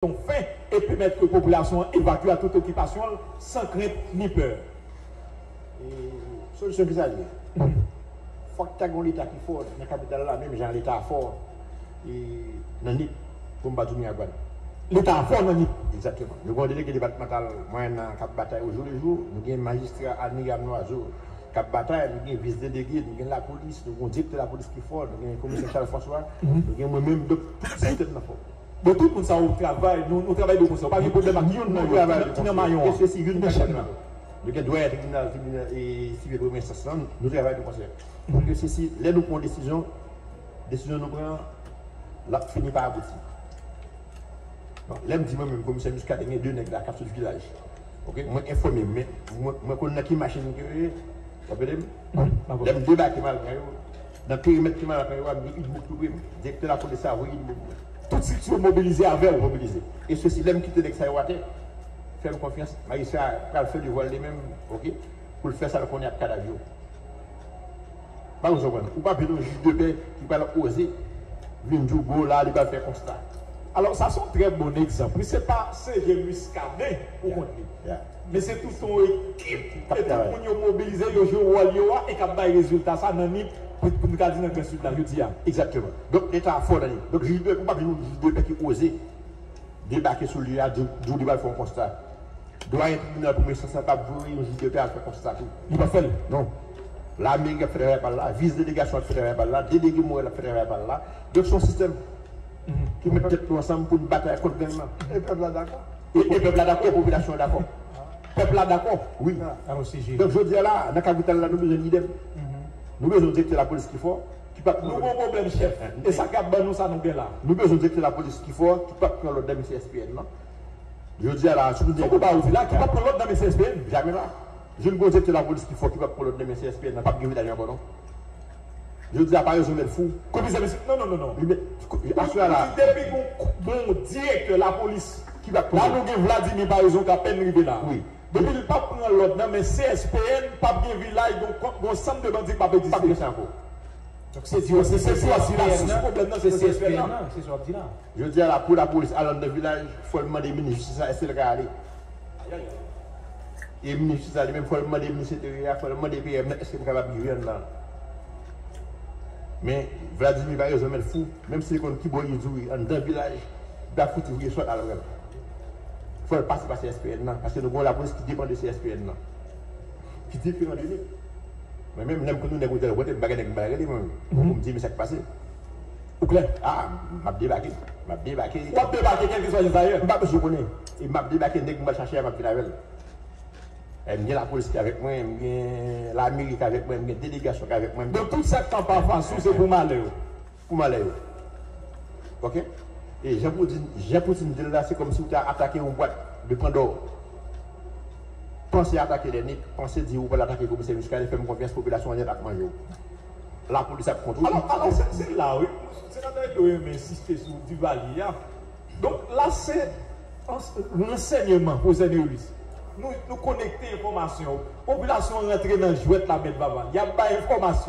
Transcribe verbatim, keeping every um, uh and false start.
yon fen e pèmèt ke popilasyon an evakye tout okipasyon l san krent ni pè. E solisyon ki sa l ye? Fòk ta gen yon Leta ki fò nan kapital la, menm jan Leta a fò e nan Nip, pou m pa di Miragwàn. Leta a fò nan Nip. Egzakteman. Nou gen yon delege depatmantal mwayenn nan k ap batay ojou le jou, nou gen majistra Admirab Noiseau k ap batay, nou gen vis delege, nou gen lapolis, nou gen yon direktè lapolis ki fò, nou gen komisè Charles François, nou gen mwen menm, donk tout sistèm nan fò. Bon, tout moun sa yo travay, nou, nou travay de konsè. Pa gen pwoblèm ak youn nan yo ki nan mayon an, ki nan chèn nan. Nou gen dwayen tribinal, tribinal e sivil premye enstans lan, nou travay de konsè. Pou ke se si, lè nou pran yon desizyon, desizyon nou pran an, l ap fini pa abouti. Bon, lè m di mwen menm, komisè Muscadin gen de nèg la k ap sot vilaj. Ok, mwen enfòme, men mwen, mwen konn nan ki machin ke yo ye. W ap ede m? Lè m debake m al pran yo, nan perimèt ki m al pran yo a, m gen UDMOUC tou pre m. Direktè lapolis la voye UDMOUC mwen. Tout estrikti yo mobilize avè w? Mobilize. E sesi, lè m kite nèg sa yo atè, fè m konfyans, majistra a pral fè devwa l li menm, ok, pou l fè sa l konnen ak kadav yo. Pa bezwen konn. Ou pa vin yon jij de pè ki pral oze vin di w bon la, li pral fè konsta. Alò, sa se yon trè bon egzanp. Wi, se pa C G Muscadin pou kont li. Men se tout yon ekip e tout moun yo mobilize, yo jwe wòl yo a e k ap bay rezilta sa nan Nip, pou, pou nou ka di nan Gran Sid la jodi a. Egzakteman. Donk, Leta a fò nan Nip. Donk, jij de, ou pa vin yon jij de pè ki oze debake sou lye a, di, di w li pral fè yon konsta. Dwayen tribinal premye enstans la p ap voye yon jij de pè al fè konsta tou. Li p ap fè l? Non. Lameri ap fè travay pa l la, vis delegasyon ap fè travay pa l la, delege Morel ap fè travay pa l la. Donk, se yon sistèm ki met tèt nou ansanm pou n batay kont gang lan. E pèp la dakò? E, e pèp la dakò, e popilasyon an dakò. Pèp la dakò? Wi. Donk, jodi a la, nan kapital la, nou bezwen lidè. Nou bezwen direktè lapolis ki fò, ki p ap pran lòd. Nou gon pwoblèm, chèf. E sa k ap ban nou sa nou gen la? Nou bezwen direktè lapolis ki fò, ki p ap pran lòd nan men C S P N nan. Jodi a la, si nou... Fòk ou ba ou di la, ki p ap pran lòd nan men C S P N? Jamè la. Jwenn gon direktè lapolis ki fò, ki p ap pran lòd nan men C S P N nan, p ap gen vilaj ankò non. Jodi a, pa rezon mèt fou. Komisè, mesye, non, non, non, non. Aswè a la. Depi gon, gon direktè lapolis, ki p ap pran lòd? La nou gen Vladimir, pa rezon, k apèn rive la. Wi. Depi l p ap pran lòd nan men C S P N, p ap gen vilaj, gon, gon sanm de bandi k p ap egziste. P ap gen sa ankò. Donk, se di, se, se, se, se la sous pwoblèm nan, se C S P N nan. Se sa w ap di la. Jodi a la, pou lapolis al anndan vilaj, fò l mande minis jistis la, èske l ka ale? E minis jistis la, li menm, fò l mande minis enteryè a, fò l mande P M nan, èske m kapab rive anndan? Men, Vladimir pa rezon mèt fou, menm si li konn kibò li duri anndan vilaj, li pa fouti voye sòt al pran l. Fò l pase pa C S P N nan, paske nou gen yon lapolis ki depann de C S P N nan, ki diferan de nou. Mwen menm, lè m konn yon nèg otèl kote m, m pa gen nèg m pral rele, mwen menm. Pou m di, men sa k pase. Ou klè? A, m ap debake. M ap debake. W ap debake, kèlkeswa jan sa ye. M pa bezwen konnen. E m ap debake, nèg m pral chache a, m ap vin avè l. E m gen lapolis ki avèk mwen, m gen lameri ki avèk mwen, m gen delegasyon ki avèk mwen. Donk, tout sa k anba fas ou, se pou malè yo. Pou malè yo. Ok? E jan Poutine, jan Poutine di l la, se kòmsi w ta atake yon bwat de Pandò. Panse atake Lènik, panse di ou pral atake komisè Muscadin, fè m konfyans, popilasyon an nèt ap manje w. Lapolis ap kont ou. Alò, alò, se, se la, wi. Senatè Edo renmen ensiste sou Divalye a. Donk, la, se ans-, ransèyman, pwofesè Nerilus. Nou, nou konekte enfòmasyon. Popilasyon an rantre nan jwèt la, mèt Vava. Y ap bay enfòmasyon.